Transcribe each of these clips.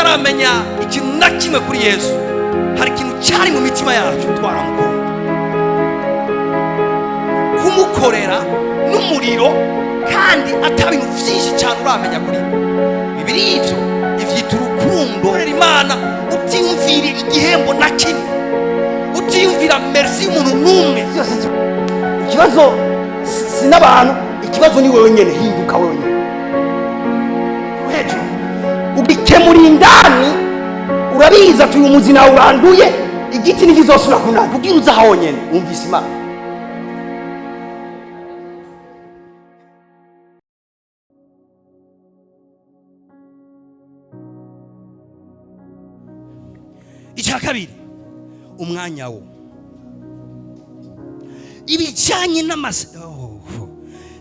Tutaramenya ikintu na kimwe kuri Yesu, hari ikintu cyari mu mitima yacu, twaramukunda, kumukorera n'umuriro, kandi ata bintu byinshi cyane uramenya kuri we. Bibiri ivyo ivyita urukundo. Korera Imana utiyumvira igihembo na kimwe, utiyumvira merci y'umuntu n'umwe. Byose ikibazo si n'abantu, ikibazo ni wewe nyene. Hinduka wewe nyene hejuru, ubikemura indani. Urabizi ati uyu muzi nawe uranduye, igiti ntikizosubira kunanda ubwira uza honyene wumvise Imana. Icya kabiri, umwanya wo ibijyanye oh,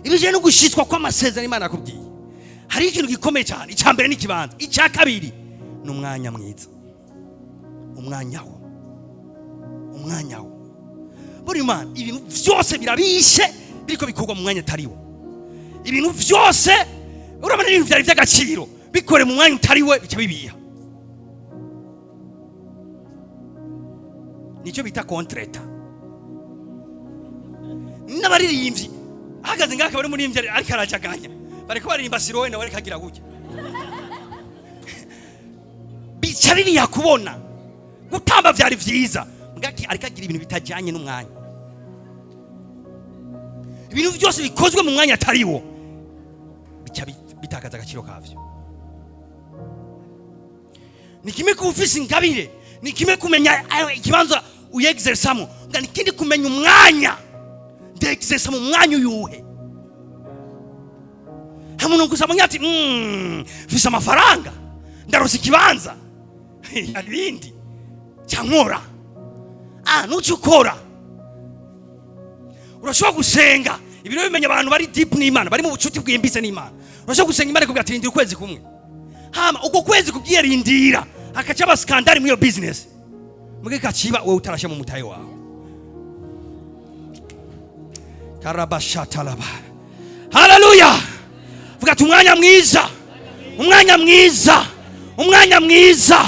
ibijyanye no gushyitswa kw'amasezerano Imana yakubwiye, hari ikintu gikomeye cyane. Icya mbere ni ikibanza, icya kabiri ni umwanya mwiza, umwanya wo, umwanya wo. Buri Imana, ibintu byose birabishe biriko bikorwa mu mwanya atari wo. Ibintu byose urabona, ibintu byari by'agaciro bikore mu mwanya utari we, bica bibiha. Nicyo bita contretemps. N'abaririmbyi ahagaze ngaho, akaba ari umuririmbyi ariko arajaganya, bariko baririmba sirowe, nawe ariko agira gutya, bica bibiha kubona gutamba byari vyiza, mbwa ariko agira ibintu bitajyanye n'umwanya. Ibintu byose bikozwe mu mwanya atari wo bica bitakaza agaciro kavyo. Ni kimwe kuba ufise ingabire, ni kimwe kumenya ayo ikibanza uyexersamo, nga ni ikindi kumenya umwanya. Ndexersa mu mwanya uyuhe? Hamwe gusa munya ati mfise amafaranga, ndarose ikibanza, hari ibindi cyankora. Nuco ukora, urashobora gusenga ibiro bimenya abantu bari deep n'Imana, bari mu bucuti bwimbitse n'Imana. Urashobora gusenga Imana ikubwira ati rindira ukwezi kumwe, hama uko kwezi kubwiye rindira, hakaca aba scandale muri iyo business, muge kaciba wewe utarasha mu mutahe wawe. Karabashatalaba, haleluya! Vuga ati umwanya mwiza, umwanya mwiza, umwanya mwiza,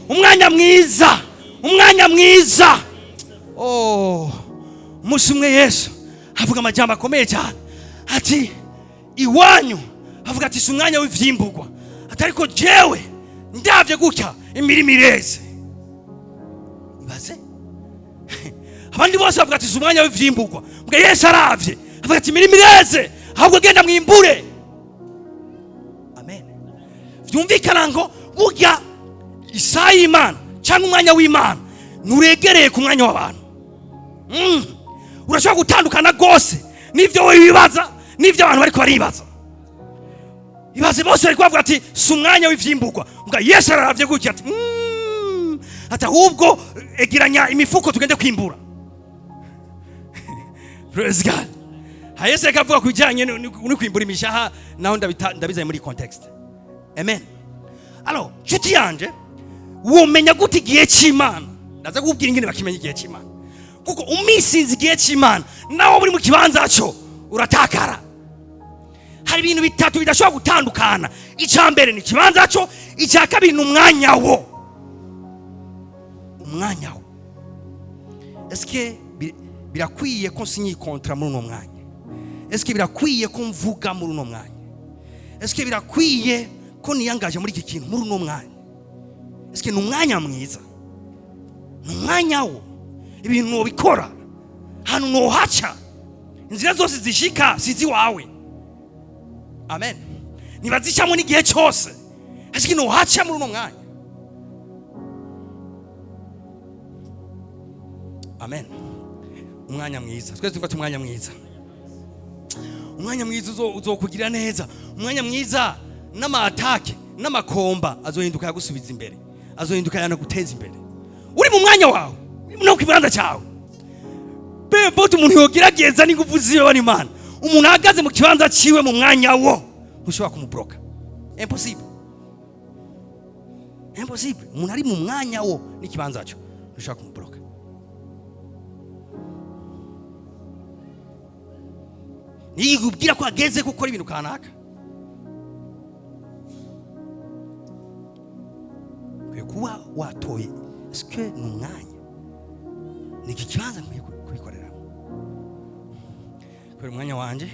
umwanya mwiza, umwanya mwiza. Oh, umunsi umwe Yesu avuga amajambo akomeye cyane, ati iwanyu, avuga ati si umwanya w'ivyimbugwa, ati ariko jewe ndavye gutya imirimo ireze. Ibaze, abandi bose bavuga ati si umwanya w'ivyimbugwa, mbwa Yesu aravye avuga ati imirimo ireze, ahubwo genda mwimbure. Amen. Vyumvikana ngo burya isaha y'Imana cyangwa umwanya w'Imana nturegereye ku mwanya w'abantu. Urashobora gutandukana rwose n'ibyo wowe wibaza n'ibyo abantu bariko baribaza. Ibaze bose bariko bavuga ati si umwanya w'ivyimbugwa, mbwa Yesu araravye gutya ati ati ahubwo egeranya imifuko tugende kwimbura. Praise God. Ha, Yesu reka avuga ku bijyanye no kwimbura imishaha, naho ndabizanye muri context. Amen. Alors, nshuti yanje, womenya gute igihe cy'Imana? Ndaza kukubwira ingene bakimenya igihe cy'Imana, kuko umisinze igihe cy'Imana nawe uri mu kibanza cyo uratakara. Hari ibintu bitatu bidashobora gutandukana. Icya mbere ni ikibanza cyo, icya kabiri ni umwanya wo, umwanya wo. Eske birakwiye ko nsinya iyi contrat muri uno mwanya? Eske birakwiye ko mvuga muri uno mwanya? Eske birakwiye ko niyangaje muri iki kintu muri uno mwanya? Eske ni umwanya mwiza? Ni umwanya wo ibintu nobikora, ahantu nohaca, inzira zose zishika sizi wawe. Amen. Ntibazicamo n'igihe cyose, eske nohaca muri uno mwanya? Amen. Umwanya mwiza, twese dufate umwanya mwiza. Umwanya mwiza uzokugirira neza. Umwanya mwiza n'amatake n'amakomba azohinduka yagusubiza imbere, azohinduka yanaguteza imbere. Uri mu mwanya wawe, uri no ku kibanza cyawe. Bebote umuntu yogerageza n'ingufu ziwe bari Imana. Umuntu ahagaze mu kibanza ciwe mu mwanya wo, ntushobora kumubloka. Impossible. Impossible. Umuntu ari mu mwanya wo n'ikibanza cyo, ntushobora kumubloka. Niyikubwira ko ageze gukora ibintu kanaka. Kuba watoye, eske ni umwanya, ni iki kibanza nkwiye kubikoreramo kubera umwanya wanje?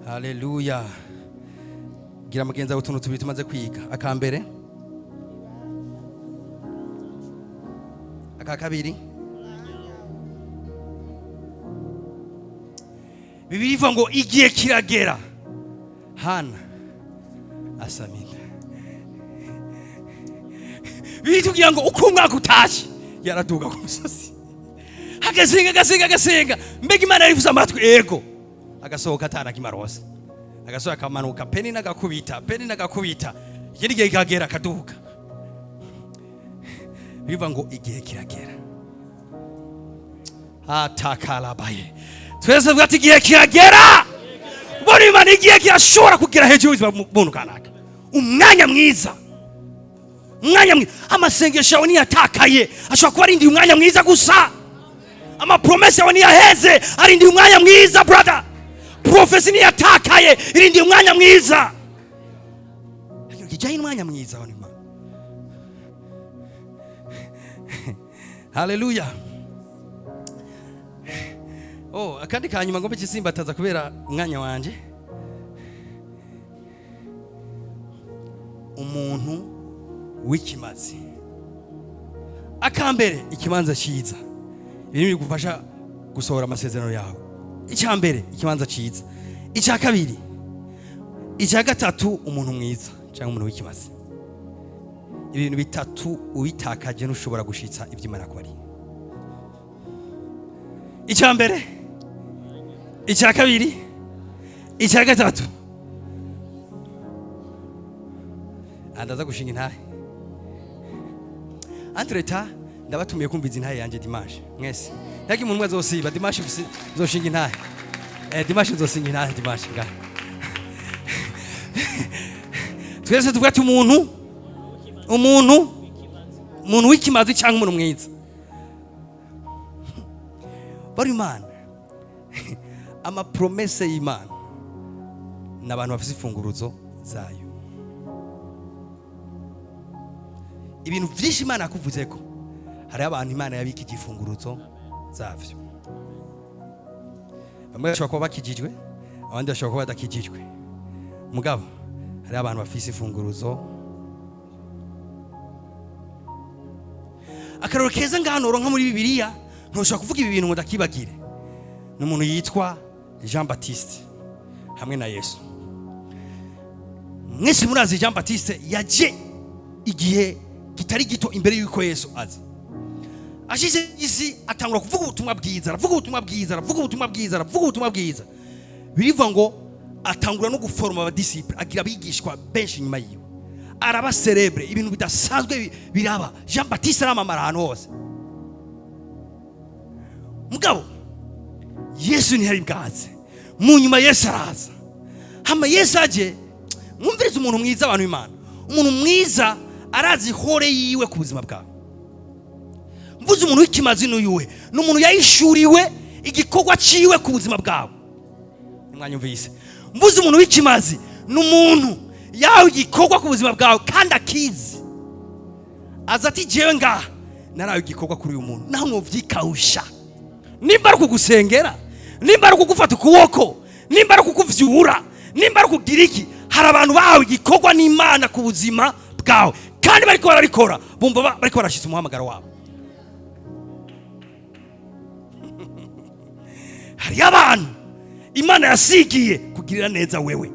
Haleluya! Gira mugenzi wawe utuntu tubiri tumaze kwiga. Akambere, aka kabiri. Bibiliya ivuga ngo igihe kiragera, Hana asama inda. Bibiliya ngo uko umwaka utashye yaraduga ku musozi, agasenga, agasenga, agasenga. Mbega Imana yarivuze amatwi? Ego. Agasohoka atanakimarose, agasohoka akamanuka, peni n'agakubita, peni n'agakubita. Ikindi gihe kikagera, akaduga. Bivuga ngo igihe kiragera atakarabaye. Twese tuvuga ati: "Igihe kiragera." Mbona Imana, igihe kirashobora kugera hejuru y'ubuzima bw'umuntu kanaka. Umwanya mwiza, umwanya mwiza. Amasengesho yawe ntiyatakaye, ashobora kuba arindiye umwanya mwiza gusa. Amapromesse yawe ntiyaheze, arindiye umwanya mwiza, brother. Prophétie ntiyatakaye, irindiye umwanya mwiza. Kijyanye n'umwanya mwiza wa Imana. Haleluya! Oh, akandi kanyuma ngomba ikisimbataza kubera umwanya wanje: umuntu w'ikimazi. Akambere, ikibanza cyiza. Ibintu bigufasha gusohora amasezerano yawe: icya mbere, ikibanza cyiza; icya kabiri; icya gatatu, umuntu mwiza cyangwa umuntu w'ikimazi. Ibintu bitatu ubitakaje ntushobora gushitsa ibyo Imana akubariye: icya mbere, icya kabiri, icya gatatu. Andaza gushinga intahe. Entre-temps, ndabatumiye kumviza intahe yanjye dimanche mwese. Ntaki umuntu umwe azosiba dimanche. Nzoshinga intahe. Dimanche nzoshinga intahe, dimanche ngaha. Twese tuvuga ati: Umuntu w'ikimazi cyangwa umuntu mwiza." Bari Imana, amapromesse y'Imana ni abantu bafite imfunguruzo zayo. Ibintu byinshi Imana yakuvuze ko hariho abantu Imana yabikije imfunguruzo zavyo. Bamwe bashobora kuba bakijijwe, abandi bashobora kuba badakijijwe, mugabo hariho abantu bafise imfunguruzo. Akaroro keza ngaha noronka muri Bibiliya, ntushobora kuvuga ibi bintu ngo ndakibagire, ni umuntu yitwa Jean Baptiste hamwe na Yesu. Mwese murazi Jean Baptiste yaje igihe kitari gito imbere y'uko Yesu aza. Ashize isi, atangura kuvuga ubutumwa bwiza, aravuga ubutumwa bwiza, aravuga ubutumwa bwiza, aravuga ubutumwa bwiza. Birivuga ngo atangura no guforoma abadisciples, agira abigishwa benshi inyuma yiwe, araba célèbre, ibintu bidasanzwe biraba. Jean Baptiste aramamara ahantu hose. Mugabo Yesu ntiyari bwaze. Mu nyuma Yesu araza. Hama Yesu aje, mwumvirize umuntu mwiza, abantu b'Imana. Umuntu mwiza arazi hore yiwe ku buzima bwawe. Mvuze umuntu w'ikimazi n'uyuhe? Ni umuntu yayishuriwe igikorwa ciwe ku buzima bwawe. Mwanyumvise? Mvuze umuntu w'ikimazi, ni umuntu yawe igikorwa ku buzima bwawe kandi akizi. Aza ati: "Jewe ngaha narawe igikorwa kuri uyu muntu." Naho mwovyikawusha, nimba ari ukugusengera, nimba ari ukugufata ukuboko, nimba ari ukukuvyura, nimba ari ukugira iki, hari abantu bahawe igikorwa n'Imana ku buzima bwawe kandi bariko barabikora, bumva bariko barashitsa umuhamagaro wabo. Hariyo abantu Imana yasigiye kugirira neza wewe.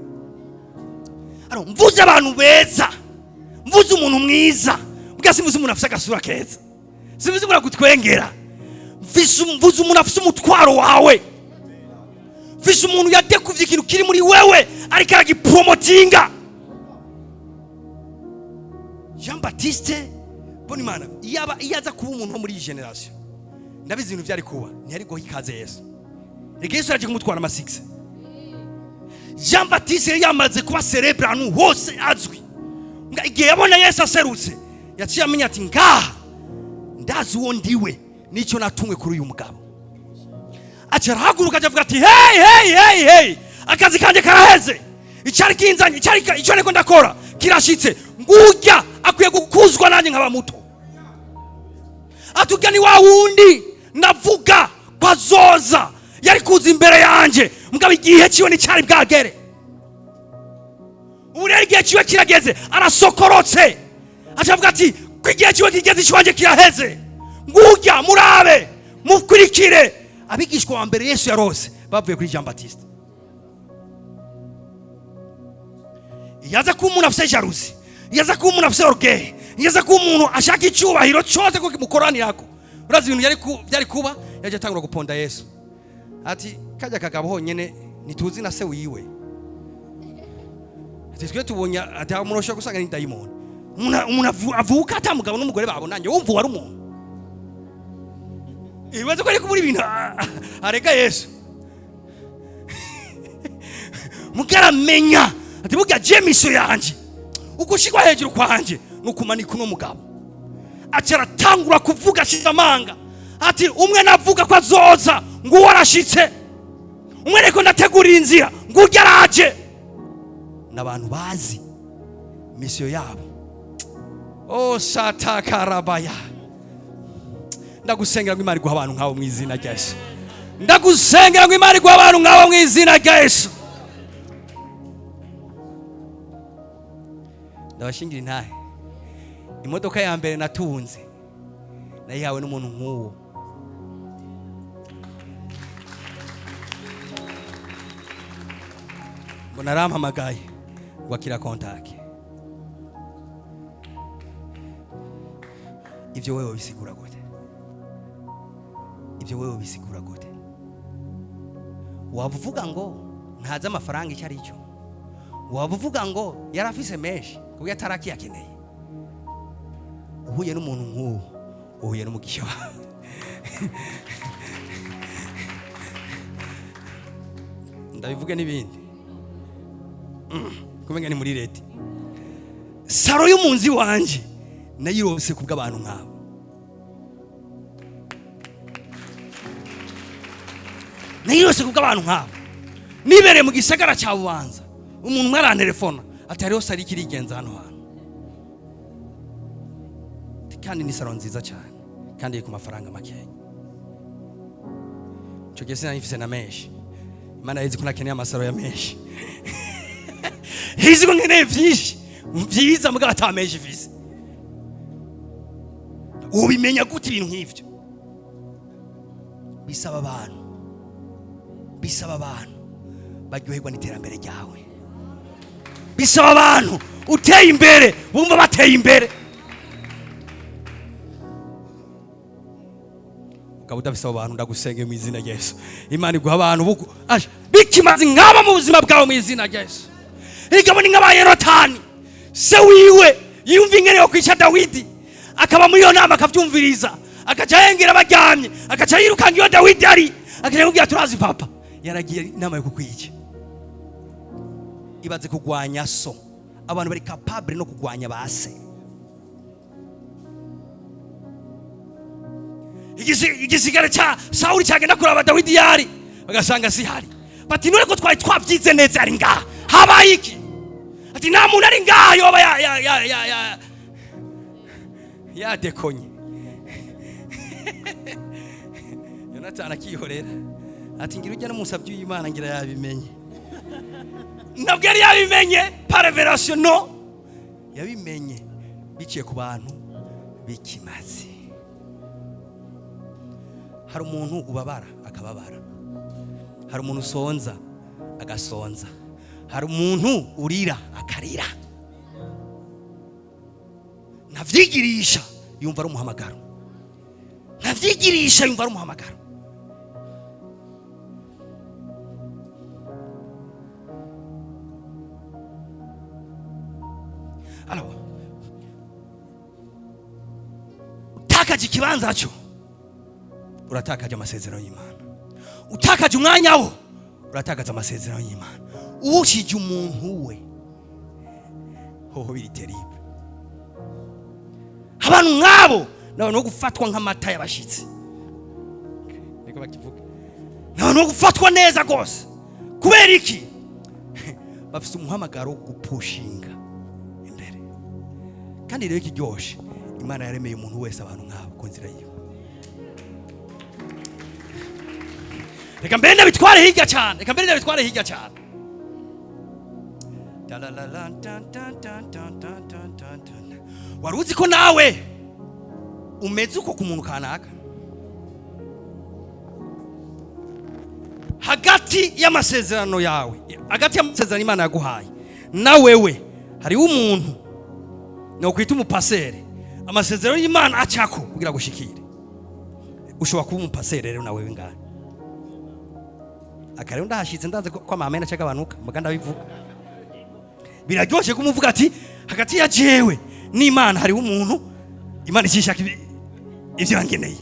Ano, mvuze abantu beza, mvuze umuntu mwiza mbwa, simvuze umuntu afise agasura keza, simvuze umuntu agutwengera. Mvuze umuntu afise umutwaro wawe, mfise umuntu yadekuvye ikintu kiri muri wewe, ariko aragipromotinga. Jean Baptiste Bonimana, iyaba iyo aza kuba umuntu wo muri iyi génération, ndabizi ibintu byari kuba. Ntiyari guha ikaze Yesu. Reka, Yesu yaje kumutwara amasigisi. Jean Baptiste yari yamaze kuba célèbre ahantu hose, azwi. Nga igihe yabona Yesu aserutse, yaciye amenya ati: "Ngaha ndazi uwo ndiwe nicyo natumwe kuri uyu mugabo." Aca arahaguruka, aca avuga ati: "Hey, hey, hey, hey, akazi kanjye karaheze. Icyari kinzanye, icyari icyo ariko ndakora kirashitse. Ngurya Akwiye gukuzwa nanjye nkaba muto. Ati ujya ni wa wundi navuga ko azoza, yari kuza imbere yanjye, mugabo igihe cyiwe nticyari bwagere. Ubu rero igihe cyiwe kirageze, arasokorotse, acavuga ati ko igihe cyiwe kigeze, ikiwanjye kiraheze, ngujya murabe mukurikire. Abigishwa wa mbere Yesu yarose bavuye kuri Jean Baptiste. Yaza kuba umuntu afite jalousie, yaza kuba umuntu afite orgueil, yaza kuba umuntu ashaka icyubahiro cyose ko kimukoranirako, urazi ibintu byari kuba? Yaje atangura guponda Yesu ati kajya kagabo honyene ntituzi na se wiwe, ati twe tubonye, ati umuntu ushobora gusanga ni dayimoni. Umuntu avuka ata mugabo n'umugore babonanye, wumva wari umuntu ibibazo ko ari kubura ibintu arega Yesu. Mugaramenya ati burya je mission yanje, ugushikwa hejuru kwanje nukumanika uno mugabo. Aca aratangura kuvuga ashize amanga ati umwe navuga ko azoza, nguwo arashitse, umwe ariko ndategurira inzira, ngurya araje. N'abantu bazi mission yabo. Oh, satakarabaya, ndagusengera ngo Imana iguhe abantu nk'abo mu izina rya Yesu. Ndagusengera ngo Imana iguhe abantu nk'abo mu izina rya Yesu. Ndabashingira intahe, imodoka ya mbere natunze nayihawe n'umuntu nk'uwo. Mbona arampamagaye ngo akira contact. Ibyo wewe bisigura gute? Ibyo wewe bisigura gute? Waba uvuga ngo ntazi amafaranga icyo ari cyo, waba uvuga ngo yarafise menshi kuko atarakiyakeneye. Uhuye n'umuntu nk'uwo, uhuye n'umugisha wawe. Ndabivuge n'ibindi kumenga ni muri leta. Salon y'umunzi wanje nayirose kubw'abantu nk'abo. Nayirose kubw'abantu nk'abo. Nibereye mu gisagara cya Bubanza, umuntu umwe arantelefona ati hariho salon ikirigenza hano hantu, kandi ni salon nziza cyane, kandi iri ku mafaranga makeya. Icyo gihe sinari mfise na menshi. Imana yizi ko nakeneye amasaro ya menshi, izi ko nkeneye byinshi byiza, mugabo ata menshi mfise. Ubimenya gute ibintu nk'ivyo? Bisaba abantu, bisaba abantu baryoherwa n'iterambere ryawe, bisaba abantu uteye imbere bumva bateye imbere. Ukaba udafise abo bantu, ndagusenge mu izina rya Yesu, Imana iguha abantu bikimaze nk'aba mu buzima bwawe mu izina rya Yesu. Igabo ni nk'aba Yonatani, se wiwe yumva ingene yo kwica Dawidi, akaba muri iyo nama akavyumviriza, akaca yengera baryamye, akaca yirukanga iyo Dawidi ari, akaca yamubwira turazi papa yaragiye inama yo kukwica. Ibaze kugwanya so. Abantu bari capable no kugwanya ba se. Igisigare cya Sawuli cyagenda kuraba Dawidi yari, bagasanga si hari. Bati none ko twari twabyize neza ari ngaha, habaye iki? Ati nta muntu ari ngaha yoba ya yadekonye. Yonatani akihorera ati ngira ujya n'umusabyi w'Imana, ngira yabimenye. Ntabwo yari yabimenye par révélation, no, yabimenye biciye ku bantu b'ikimazi. Hari umuntu ubabara akababara, hari umuntu usonza agasonza, hari umuntu urira akarira. Ntavyigirisha yumva ari umuhamagaro, ntavyigirisha yumva ari umuhamagaro. Alors, utakaje ikibanza cyo, uratakaje amasezerano y'Imana. Utakaje umwanya wo, uratakaza amasezerano y'Imana. Uwushije umuntu we hoho biri terrible. Abantu nk'abo ni abantu bo gufatwa nk'amata y'abashitsi, niko bakivuga. Ni abantu bo gufatwa neza rwose. Kubera iki? Bafite umuhamagaro wo gupushinga imbere. Kandi rero ikiryoshe, Imana yaremeye umuntu wese abantu nk'abo ku nzira yiwe. Reka mbere ndabitware hirya cyane, reka mbere ndabitware hirya cyane. Wari uzi ko nawe umeze uko ku muntu kanaka? Hagati y'amasezerano yawe, hagati y'amasezerano Imana yaguhaye na wewe, hariho umuntu nokwita umupasere. Amasezerano y'Imana acako kugira gushikire. Ushobora kuba umupasere rero nawewe ngaha. Akarero ndahashitse, ndaze ko amamena acagabanuka, muga ndabivuga. Biraryoshe kumuvuga ati hagati ya jewe n'Imana hariho umuntu Imana ishishaka ivyo yangeneye.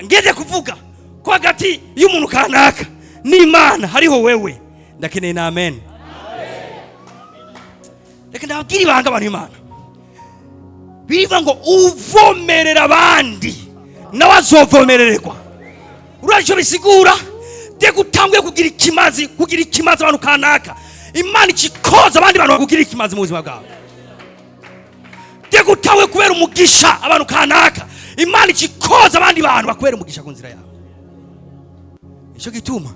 Ngeze kuvuga ko hagati y'umuntu kanaka n'Imana hariho wewe, ndakeneye na amen. Reka ndababwire ibanga abantu Imana biva ngo uvomerera abandi nawe azovomerererwa. Urazi icyo bisigura? De gutanguye kugira ikimazi, kugira ikimazi abantu kanaka, Imana ikikoza abandi bantu bakugira ikimazi mu buzima bwawe. De gutanguye kubera umugisha abantu kanaka, Imana ikikoza abandi bantu bakubera umugisha ku nzira yawe. Nicyo gituma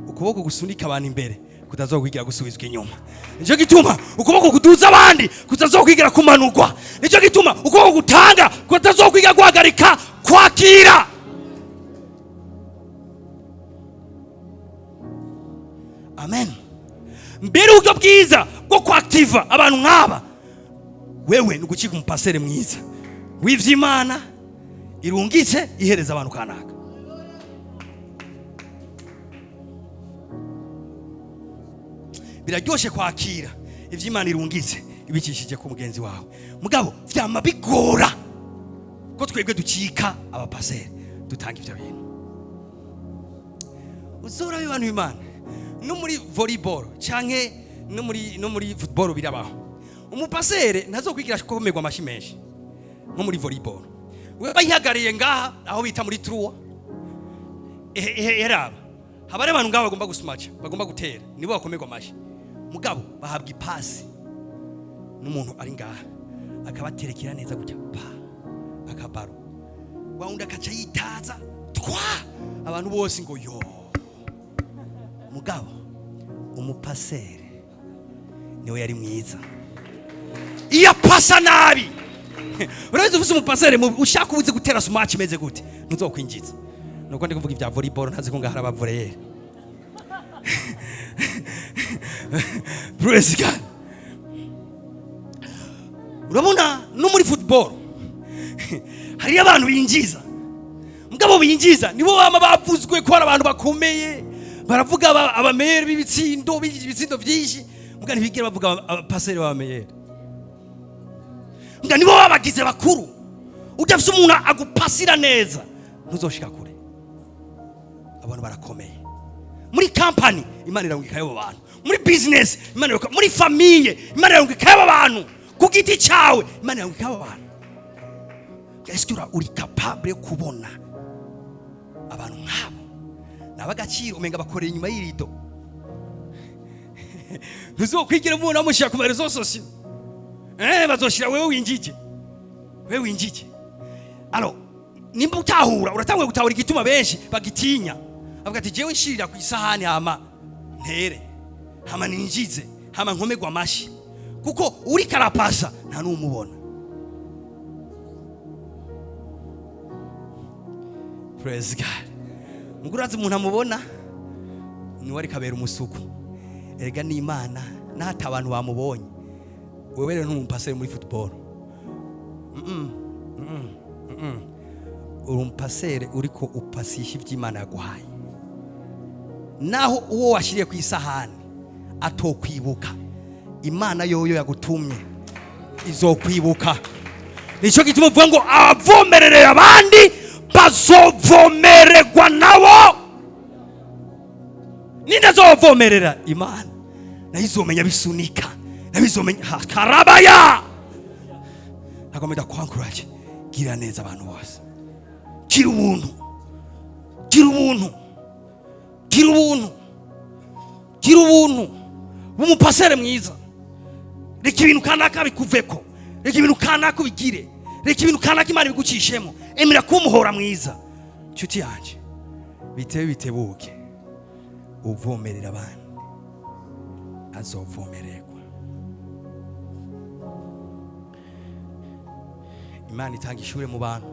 ukuboko gusunika abantu imbere kutazokwigira gusubizwa inyuma. Nicyo gituma ukuboko kuduza abandi kutazokwigira kumanurwa. Nicyo gituma ukuboko gutanga kutazokwigira guhagarika kwakira. Amen. Mbere uburyo bwiza bwo kwaktiva abantu nk'aba, wewe ni ugucika umupasere mwiza w'ivy'Imana irungitse ihereza abantu kanaka. Biraryoshe kwakira ivy'Imana irungitse ibicishije ku mugenzi wawe, mugabo vyama bigora ko twebwe ducika abapasere dutanga ivyo bintu. Uzora abantu b'Imana no muri volleyball canke no muri football birabaho. Umupasere ntazokwigira komerwa amashi menshi nko muri volleyball. We bayihagariye ngaha aho bita muri trua, eraba haba ari abantu ngaho bagomba gusumaca, bagomba gutera, nibo bakomerwa amashi. Mugabo bahabwa ipasi n'umuntu ari ngaha akabaterekera neza gutya pa akabaro, wa wundi akaca yitaza twa abantu bose ngo yo. Mugabo umupasere niwe yari mwiza. Iyo apasa nabi, urabizi ufise umupasere mubi ushaka ubuze gutera smash imeze gute ntuzokwinjiza. Nuko ndi kuvuga ibya volleyball, ntazi ko ngaha abavoleyeri. Praise God. Urabona no muri football hari abantu binjiza, mugabo binjiza nibo bama bavuzwe ko ari abantu bakomeye, baravuga abameyeri b'ibitsindo, ibitsindo byinshi, muga ntibigera bavuga abapaseri b'abameyeri. Muga nibo babagize bakuru. Udafise umuntu agupasira neza ntuzoshika kure. Abantu barakomeye muri company, Imana irarungika abo bantu. Muri business Imana irarungika, muri famille Imana irarungika abo bantu, ku giti cyawe Imana irarungika abo bantu. Ese uri capable yo kubona abantu nk'abo? Nabagaciro umenga bakorera inyuma y'irido. Ntuzokwigira umuntu amushyira ku marezo sosiyo. Bazoshira wewe winjije. Wewe winjije. Alo, nimba utahura, uratanguye gutahura igituma benshi bagitinya. Avuga ati jewe nshirira ku isahani hama ntere, hama ninjize, hama nkomerwa amashi. Kuko uri karapasa nta numubona. Praise God. Mugurazi umuntu amubona niwe ari kabera umusuku. Erega ni Imana nata abantu bamubonye. Wewe rero ntumupasere muri football. Uri umupasere uriko upasisha ivy'Imana yaguhaye. Naho uwo washiriye ku isahani atokwibuka, Imana yoyo yagutumye izokwibuka. Nico gituma uvuga ngo abavomererera abandi bazovomererwa nabo. Ninde azovomerera? Imana nayo izomenya bisunika, nayo izomenya karabaya. Nagomba kwankuraje, gira neza abantu bose, gira ubuntu, gira ubuntu, gira ubuntu, gira ubuntu, b'umupasere mwiza. Reka ibintu kanaka bikuveko. Reka ibintu kanaka ubigire, reka ibintu kanaka Imana ibigucishemo. Emera kuba umuhora mwiza, nshuti yanjye. Bitebe bitebuke, uvomerera abandi azovomererwa. Imana itanga ishure mu bantu,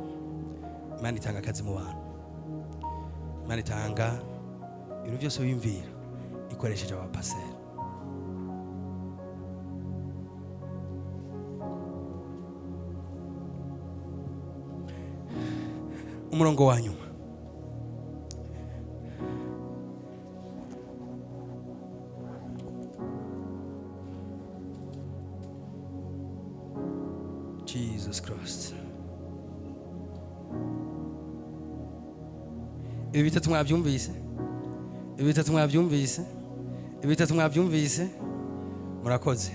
Imana itanga akazi mu bantu, Imana itanga ibintu byose wiyumvira ikoresheje abapaseri. Umurongo wa nyuma, Jesus Christ. Ibi bitatu mwabyumvise, ibi bitatu mwabyumvise, ibi bitatu mwabyumvise. Murakoze,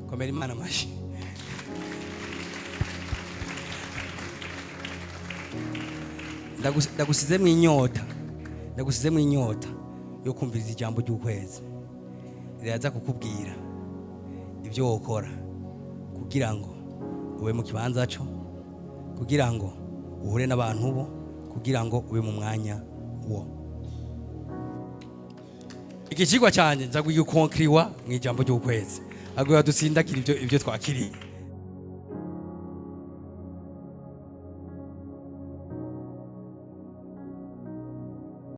komera Imana amashyi. Ndagusizemo inyota, ndagusizemo inyota yo kumviriza ijambo ry'ukwezi riraza kukubwira ibyo wokora kugira ngo ube mu kibanza cyo, kugira ngo uhure n'abantu bo, kugira ngo ube mu mwanya wo. Iki kigwa cyanjye nza kugikonkiriwa mu ijambo ry'ukwezi, aguha dutsindakira ibyo twakiriye.